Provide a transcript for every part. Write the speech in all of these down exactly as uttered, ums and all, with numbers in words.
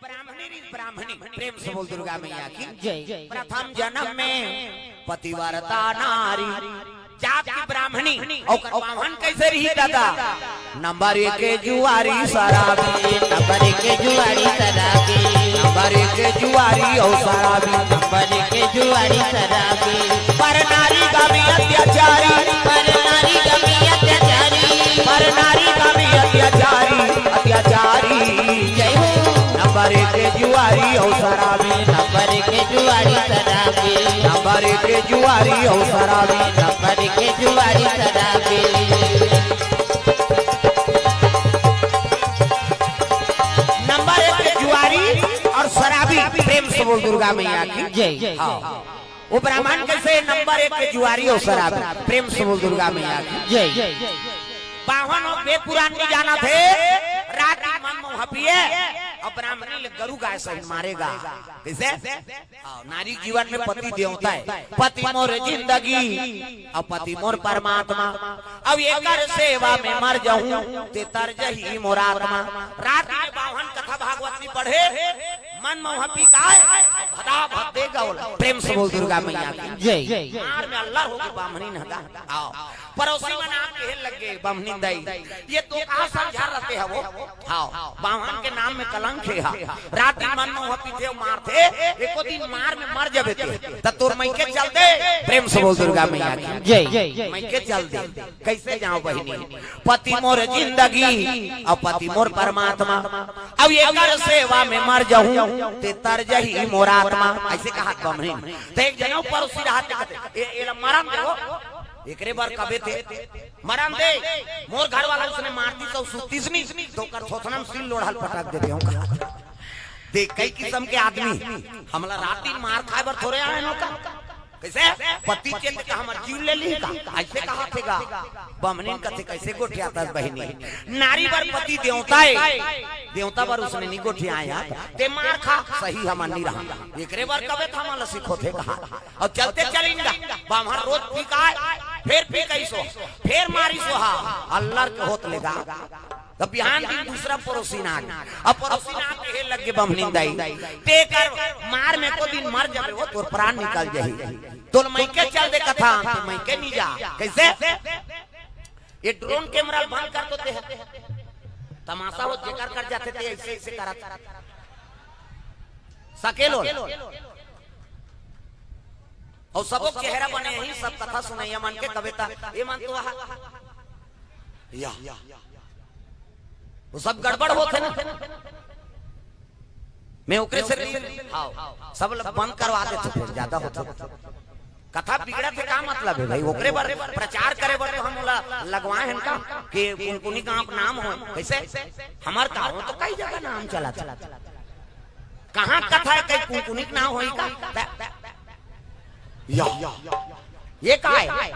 ब्राह्मणी रहिस, ब्राह्मणी। प्रेम से बोल दुर्गा मैया की। जय। प्रथम जन्म में पतिव्रता नारी, जात की ब्राह्मणी, ओकर बाम्हन कैसे रही दादा? नंबर एक के जुआरी शराबी। नंबर एक के जुआरी शराबी। नंबर एक के जुआरी अउ शराबी। नंबर एक के जुआरी शराबी। पर नारी गमी अत्याचारी। पर नारी गमी अत्याचारी। पर नारी गमी अत्याचारी, अत्याचारी। जय हो। नंबर एक के जुआरी अउ शराबी। नंबर एक के जुआरी शराबी। नंबर एक के जुआरी अउ शराबी। नंबर एक के जुआरी शराबी। नंबर एक के जुआरी और शराबी। प्रेम से बोल दुर्गा मैया की। जय। हाँ। वो ब्राह्मण कैसे नंबर एक के जुआरी अउ शराबी। प्रेम से बोल दुर्गा मैया की। जय। बाम्हन हो, वेद पुराण नहीं जाना थे, रात दिन मन मोहपिए, अउ ब्राह्मणी ले गरु गाय सहित मारेगा। कैसे? हाँ, नारी जीवन में पति देवता है। पति मोर जिंदगी, अउ पति मोर परमात्मा। अब एकर सेवा में मर जाऊं, ते तर जही मोर आत्मा। रात में बाम्हन कथा भागवत नहीं पढ़े, मन मोहपी काय, भदा भद देगा ओला। प्रेम से बोल दुर्गा मैया की। जय। मार में अल्लर होगे बाम्हनी नहगा। आओ। पड़ोसी मन आके कहे लगे, "बम्हनी दाई, ये तो का समझा रहते हैं वो?" हाँ, बाम्हन के नाम में कलंक है। हाँ। रात दिन मन मोहपी थे, मार थे, एको दिन मार में मर जबे ते, त तोर मइके चल दे। प्रेम से बोल दुर्गा मैया की। जय। मइके चल दे। कैसे जाओ बहिनी? पति मोर जिंदगी अउ पति मोर परमात्मा, अब एकर सेवा में मर जाऊं, ते तर जही मोर आत्मा। ऐसे कहा बम्हनी। तो एक जनऊ पड़ोसी रहा थे, कहते, "ए, एला मरन दे वो, एकरे बर कबे थे, मरन दे।" मोर घर वाला उसने मार दी तो सुतीस नहीं, तो ओकर थोथना में सील लोढ़ल पटक देते हूँ। देख, कई किस्म के आदमी, हमला रात दिन मार खाए बर थोड़े आए न का? कैसे? पति चल के हमर जीव ले ली का? ऐसे कहा थे गा? बम्हनीन कथे, "कैसे गोठियाथस बहिनी? नारी बर पति देवता है, देवता बर उसने नहीं गोठियाया। ते मार खा, सही हमन नहीं रहा। एकरे बर कबे था हमला सिखोथे कहा।" अउ चलते चलिन गा, बाम्हन रोज पी काय, फेर पी कइसो, फेर मारिसो हा, अल्लर के होत लेगा। तब बिहान दिन दूसरा पड़ोसी ना आगे। अब पड़ोसी ना आगे हे लगे बम्हनी दाई। ते कर मार में को दिन मर जाबे, वो तोर प्राण निकल जाही। तोल मइके चल दे कथा, ते मइके नहीं जा। कैसे? ये ड्रोन कैमरा बंद कर दो ते। तमाशा हो जेकर कर जाते ते ऐसे ऐसे करत। सकेलो। अउ सबो चेहरा बने ही, सब कथा सुनइया मन के कविता, ये मन तो आहा। या। वो सब गड़बड़ होथे ना। मैं ओकरे से नहीं, हाँ, सब ल बंद करवा देथे, फिर ज्यादा होथे। कथा बिगड़त हे, का मतलब है भाई? ओकरे बर प्रचार करे बर तो हम ओला लगवाए हन का? कि कुनकुनी गांव के नाम हो, कैसे? हमर गांव तो कई जगह नाम चला था। कहाँ कथा है, कहीं कुनकुनी के नाम होई का? त-, या, ये का है?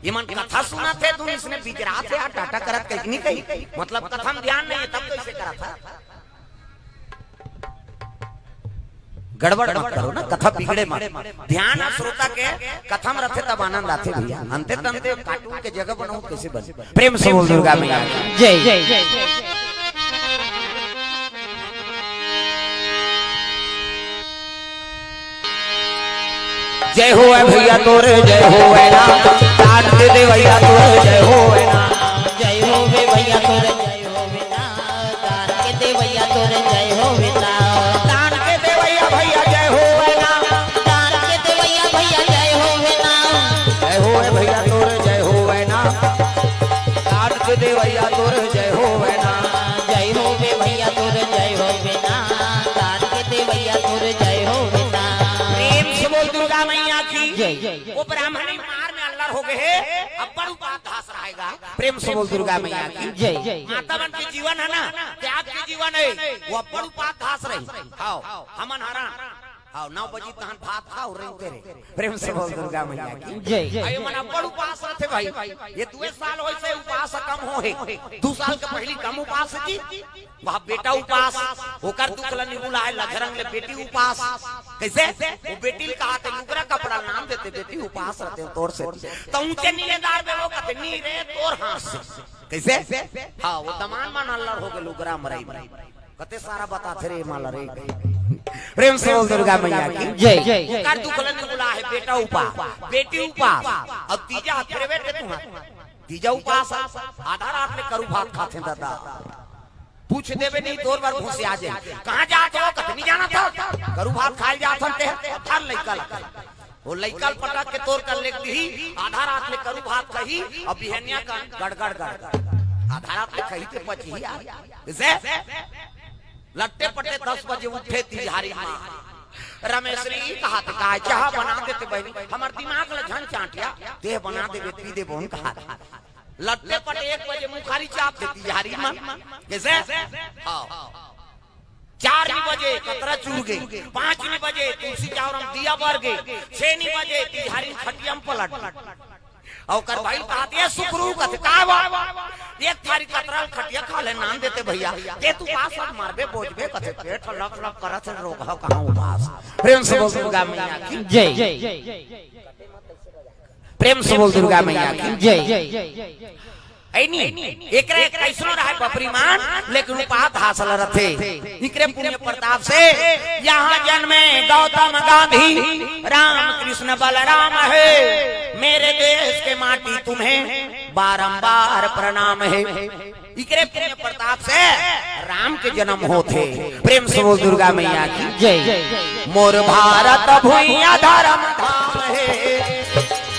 ये मन कथा सुनत हे, तुम इसने बिगड़ात हे, टाटा करत कहीं नहीं कहीं। मतलब कथा में ध्यान नहीं है, तब तो इसे करत हे। गड़बड़ मत करो ना, कथा बिगड़े मत। ध्यान आ श्रोता के कथा में रथे तब आनंद आथे भैया। अंते तंते कार्टून के जगह बनाओ, कैसे बने? प्रेम से बोल दुर्गा मैया की। जय। जय होवे भैया तोरे, जय होवे ना। दान के देवैया तोरे, जय होवे ना। जय होवे भैया तोरे, जय होवे ना। दान के देवैया तोरे, जय होवे ना। दान के देवैया भैया, जय होवे ना। दान के देवैया भैया, जय होवे ना। जय होवे भैया तोरे, जय होवे ना। दान के देवैया तोरे, जय होवे ना। जय होवे भैया तोरे, जय होवे ना। दान के देवैया तोरे, जय होवे ना। प्रेम से बोल दुर्गा मैया की। जय। वो ब्राह्मणी मार में अल्लर हो गए हे, अब्बड़ उपास धास रहेगा। प्रेम से बोल दुर्गा मैया की। जय। माता मन के जीवन है ना, त्याग के जीवन है, वो अब्बड़ उपास धास रही। हाव, हमन हरा, हाव, नौ बजी तहन भात खाव, रेंगते रहे। प्रेम से बोल दुर्गा मैया की। जय। अये मन अब्बड़ उपास रथे भाई, ये दुए साल होइसे उपास कम हो हे, दू साल के पहली कम उपास जी। वह बेटा उपास, ओकर दुख ल निबुलाए, लझरंग ले बेटी उपास। कैसे? वो बेटी ल कहाथे, लुगरा कपड़ा नाम देते, बेटी उपास रहते हो तोर से। तो ऊंचे नीलेदार में वो कहते, "नी रे, तोर हाथ से।" कैसे? हाँ, वो दमान मन अल्लर हो गए लुगरा मरई में। ते सारा बताथे रे माला रे। प्रेम से बोल दुर्गा मैया की जय। ओकर दुख ल निकुला हे, बेटा उपास, बेटी उपास, अउ तीजा फेर बेटे तुंहर। तीजा उपास, आधा रात ले करू भात खाथे दादा। पूछ देबे नहीं, तोर बर घुसिया जाय। कहाँ जात हो? कतनी जाना था? करू भात खाय जात हन ते, हर लइका ल। वो लइका ल पटक के तोर कर लेग दिही, आधा रात ले करू भात खही, अउ बिहनिया का गड़गड़ गड़गड़। आधा रात ले खही ते पचही यार। जइसे लट्टे पट्टे दस बजे उठे तिजहारी माँ। रमेसरी कहाथे, "काय चाह बना देते बहिनी, हमर दिमाग ल झन चाटिया, ते बना देबे, पी देबो," कहाथे। लट्टे पट्टे एक बजे मुखारी चाप देती तिजहारी माँ। कइसे? हाँ। चार बजे कतरा चुर गे, पाँच बजे तुलसी चौरा म दिया बर गे, छह बजे तिजहारी खटिया म पलट। अउ ओकर भाई कहाथे, "ए सुकरू," कथे, "काय बा?" "एक थारी कतरा ल खटिया खा ले, नान देते भइया, ते तू पास मरबे बोझबे," कथे, "पेट लक लक करत हे, रोगहा कहाँ उपास।" प्रेम से बोल दुर्गा मैया की जय। प्रेम से बोल दुर्गा मैया की जय। ऐ नी, एकरे कइसनो रहय बपरी मान, लेकिन उपास हासिल रथे। इकरे पुण्य प्रताप से यहाँ जन्मे गौतम गांधी, राम कृष्ण बलराम हे। मेरे देश के माटी तुम्हें बारंबार प्रणाम हे। इकरे पुण्य प्रताप से राम के जन्म होथे। प्रेम से बोल दुर्गा मैया की जय। मोर भारत भुइयां धर्म धाम हे,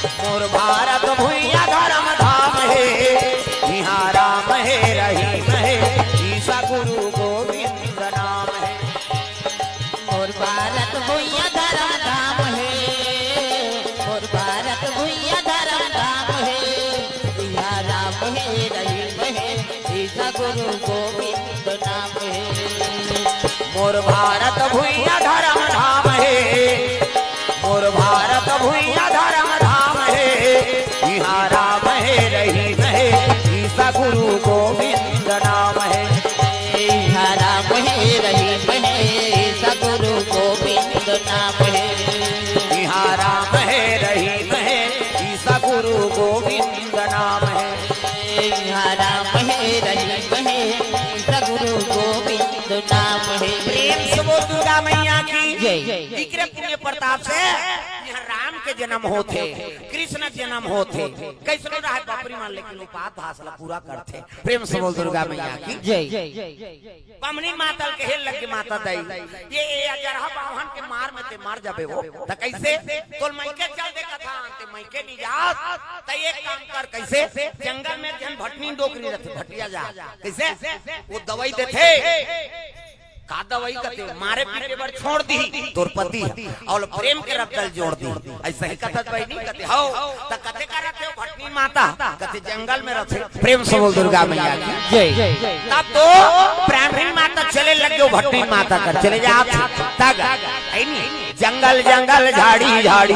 मोर भारत भुइयां धर्म धाम हे, इहाँ राम हे रहीम हे, ईसा गुरु गोविंद नाम हे। मोर भारत भुइयां धर्म धाम हे, मोर भारत भुइयां धर्म धाम हे, इहाँ राम हे रहीम हे, ईसा गुरु गोविंद नाम हे। मोर भारत भुइयां धर्म धाम हे, मोर भारत भुइयां धर्म धाम हे, इहाँ राम हे रहीम हे, ईसा गुरु गोविंद नाम हे। इहाँ राम हे रहीम हे, ईसा गुरु गोविंद नाम हे। इहाँ राम हे रहीम हे, ईसा गुरु गोविंद नाम हे। इहाँ राम हे रहीम हे, ईसा गुरु गोविंद नाम हे। प्रेम से बोल दुर्गा मैया की जय। इकरे पुण्य प्रताप से इहाँ राम के जन्म होथे, कृष्ण के जन्म होथे। कइसनो रहय बपरी मान, लेकिन उपास हासिल पूरा करथे। प्रेम से बोल दुर्गा मैया की जय। बमनी माता ल कहे लगे, "माता दाई, ये, ये अजरहा बाभन के मार में ते मर जाबे हो।" त कइसे? "तोर मइके चल दे कथा, ते मइके नी जात, त एक काम कर।" कइसे? जंगल में एक झन भटनी डोकरी रथे, भटिया जा। कइसे? वो दवई देथे। का दवई कथे, मारे पीटे बर छोड़ दी तोर पति ह, अउ प्रेम के रद्दा ल जोड़ दी। अइसही कथस बहिनी, कथे, "हव।" त कथे, "का रथे ओ भटनी माता?" कथे, "जंगल में रथे।" प्रेम से बोल दुर्गा मैया की जय। तब तो ब्राह्मणी माता चले लगे, भटनी माता कर चले जात। तब ऐ नी, जंगल जंगल झाड़ी झाड़ी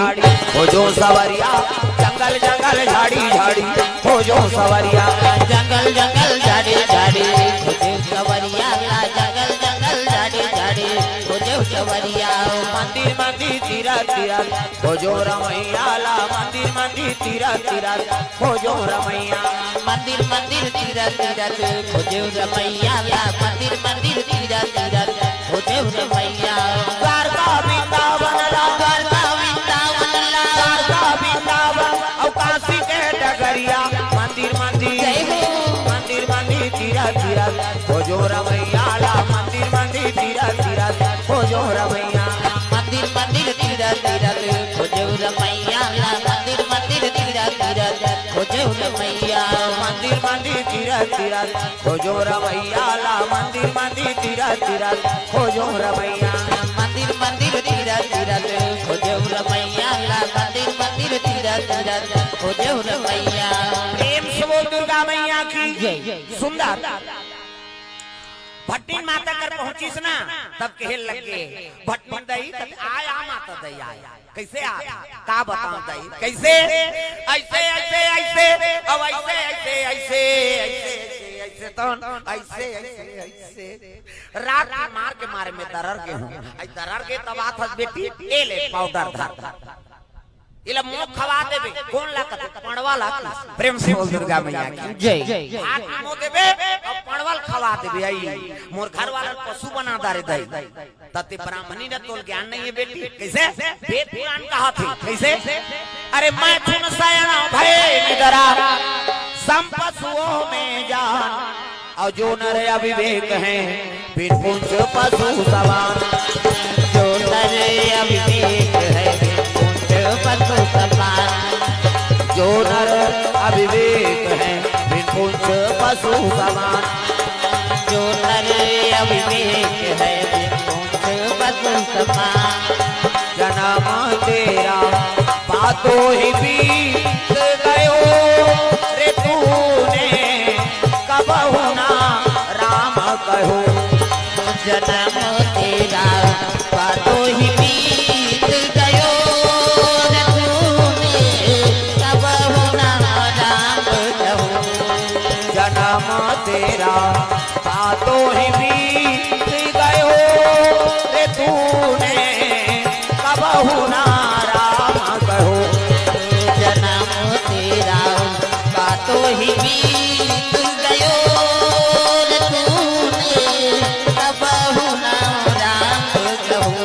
खोजों सवरिया, जंगल जंगल झाड़ी झाड़ी खोजों सवरिया। जंगल जंगल झाड़ी झाड़ी खोजों सवरिया ला, जंगल जंगल झाड़ी झाड़ी खोजों सवरिया। मंदिर मंदिर तीरथ तीरथ खोजों रमैया ला, मंदिर मंदिर तीरथ तीरथ खोजों रमैया। मंदिर मंदिर तीरथ तीरथ खोजों रमैया ला, मंदिर मंदिर तीरथ तीरथ खोजों रमैया। द्वारका वृंदावन ला, द्वारका वृंदावन ला, द्वारका वृंदावन अउ काशी के डगरिया। मंदिर मंदिर, जय हो। मंदिर मंदिर तीरथ तीरथ खोजों रमैया ला, मंदिर मंदिर तीरथ तीरथ खोजों रमैया। मंदिर मंदिर तीरथ तीरथ खोजों रमैया ला, मंदिर मंदिर तीरथ तीरथ खोजों रमैया। मंदिर मंदिर तीरथ तीरथ खोजों रमैया ला, मंदिर मंदिर तीरथ तीरथ खोजों रमैया। मंदिर मंदिर तीरथ तीरथ खोजों रमैया ला, मंदिर मंदिर तीरथ तीरथ खोजों रमैया। प्रेम से बोल दुर्गा मैया की जय। सुंदर। भटनी माता कर पहुंचिस ना, तब कहे लगे, भटनी दाई, कथे, "आय, आ माता दाई, आय।" कइसे आ? का बतावंव दाई? कइसे? अइसे, अइसे, अइसे, अउ अइसे, अइसे, अइसे, अइसे, अइसे, अइसे, तौन, अइसे, अइसे, अइसे। रात के मार के मारे में दरर गे हंव। अइ दरर गे तब आथस बेटी, ए ले पाउडर धर। एला मोला खवा देबे। कोन ला कथे? पंडवा ला कथे। प्रेम से बोल दुर्गा मैया की। जय। हाथ में मोला देबे अउ पंडवा ला खवा देबे। आई मोर घर वाला ल पशु बना डारे दाई। त ते ब्राह्मणी न, तोला ज्ञान नहीं है बेटी। कइसे? वेद पुराण कहाथे। कइसे? अरे मैथुन शयन भए निदरा, सम पशुओं में जान। अउ जो नर अविवेक हैं, बिन पूंछ पशु समान। जो नर अविवेक है, बिन पूंछ पशु समान। जो नर अविवेक है, बिन पूंछ पशु समान। जो नर अविवेक है, बिन पूंछ पशु समान। जन्म तेरा पातो ही बीत गयो रे तूने कबहु ना राम कहो। जन्म तेरा पातो ही बीत गयो रे तूने कबहु ना राम कहो। जन्म तेरा पातो ही बीत गयो रे तूने कबहु ना राम कहो। जन्म तेरा पातो ही बीत गयो रे तूने कबहु ना राम कहो।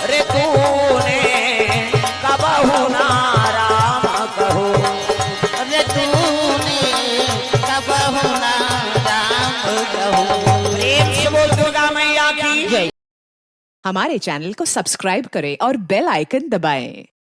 रे तूने कबहु ना राम कहो। रे तूने कबहु ना राम कहो। प्रेम से बोल दुर्गा मैया की। जय। हमारे चैनल को सब्सक्राइब करें और बेल आइकन दबाएं।